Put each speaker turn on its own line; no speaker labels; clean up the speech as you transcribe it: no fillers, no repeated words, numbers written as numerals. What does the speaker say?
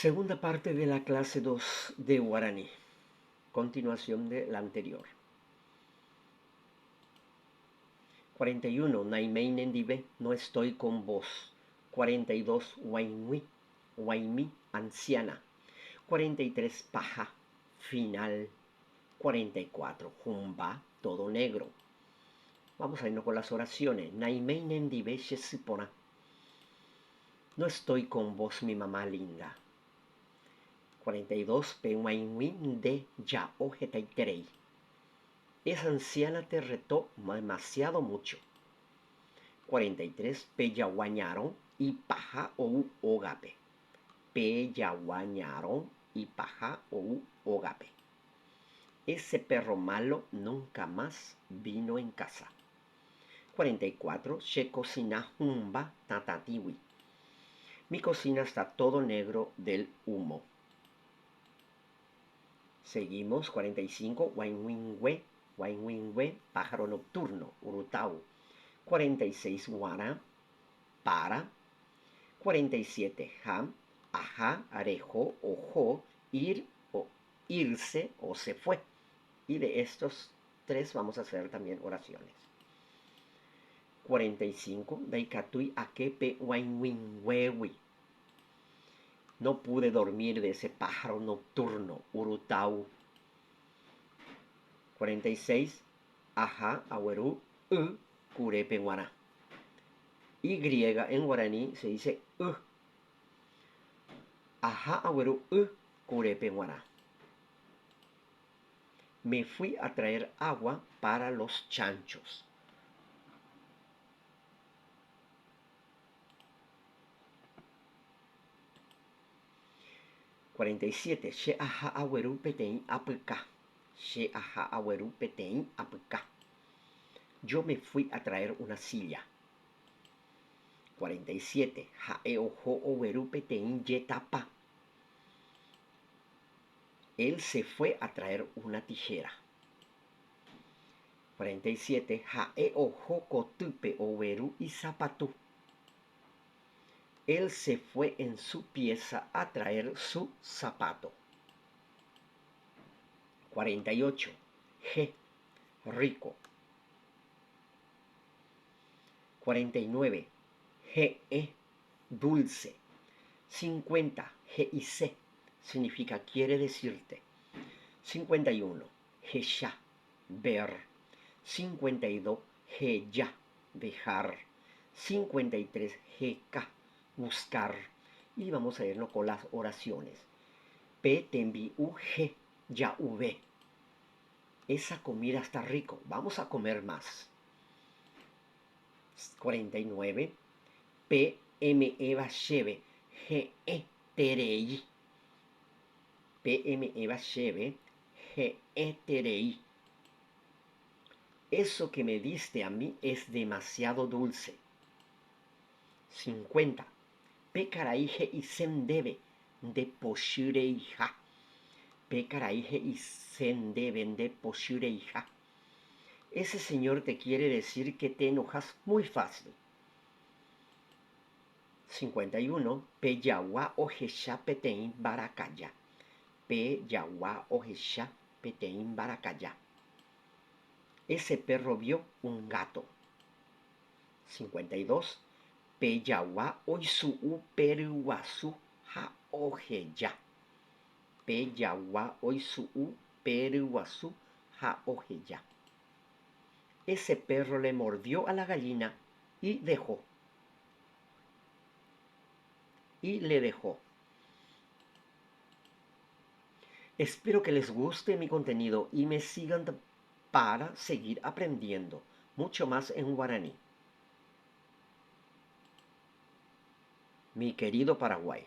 Segunda parte de la clase 2 de guaraní. Continuación de la anterior. 41. Naiméi nendive, no estoy con vos. 42. Guaig̃ui, guaimi, anciana. 43. Paha, final. 44. Humba, todo negro. Vamos a irnos con las oraciones. Naiméi nendive che sy porã. No estoy con vos mi mamá linda. 42. Pe g̃uaig̃ui nde ja'o hetaiterei. Esa anciana te retó demasiado mucho. 43. Pe jagua ñarõ ipaha ou ógape. Pe jagua ñarõ ipaha ou ógape. Ese perro malo nunca más vino en casa. 44. Che cocina hũmba tatatĩgui. Mi cocina está todo negro del humo. Seguimos. 45. Guaig̃uingue, guaig̃uingue, pájaro nocturno, urutau. 46. Guarã, para. 47. Ha, aha, reho, oho, ir o irse o se fue. Y de estos tres vamos a hacer también oraciones. 45. Ndaikatúi ake pe g̃uaig̃uinguégui. No pude dormir de ese pájaro nocturno, urutau. 46. Aha agueru y kurépe g̃uarã. Y en guaraní se dice y. Aha agueru y kurépe g̃uarã. Me fui a traer agua para los chanchos. 47. Che aha agueru peteĩ apyka. Che aha agueru peteĩ apyka. Yo me fui a traer una silla. 47. Ha'e oho ogueru peteĩ jetapa. Él se fue a traer una tijera. 47. Ha'e oho kotýpe ogueru isapatu. Él se fue en su pieza a traer su zapato. 48. G. Rico. 49. He'ẽ, dulce. 50. He'ise, significa quiere decirte. 51. Hecha, ver. 52. Heja, dejar. 53. Heka, buscar. Y vamos a irnos con las oraciones. Pe tembi'u he ja'uve. Esa comida está rico, vamos a comer más. 49. Pe eme'ẽva chéve he'ẽterei. Pe eme'ẽva chéve he'ẽterei. Eso que me diste a mí es demasiado dulce. 50. Pe karai he'ise ndéve nde pochy reiha. Pe karai he'ise ndéve nde pochy reiha. Ese señor te quiere decir que te enojas muy fácil. 51. Pe jagua ohecha peteĩ mbarakaja. Pe jagua ohecha peteĩ mbarakaja. Ese perro vio un gato. 52. Pe jagua oisu'u pe ryguasu ha oheja. Pe jagua oisu'u pe ryguasu ha oheja. Ese perro le mordió a la gallina y dejó. Y le dejó. Espero que les guste mi contenido y me sigan para seguir aprendiendo mucho más en guaraní. Mi querido Paraguay.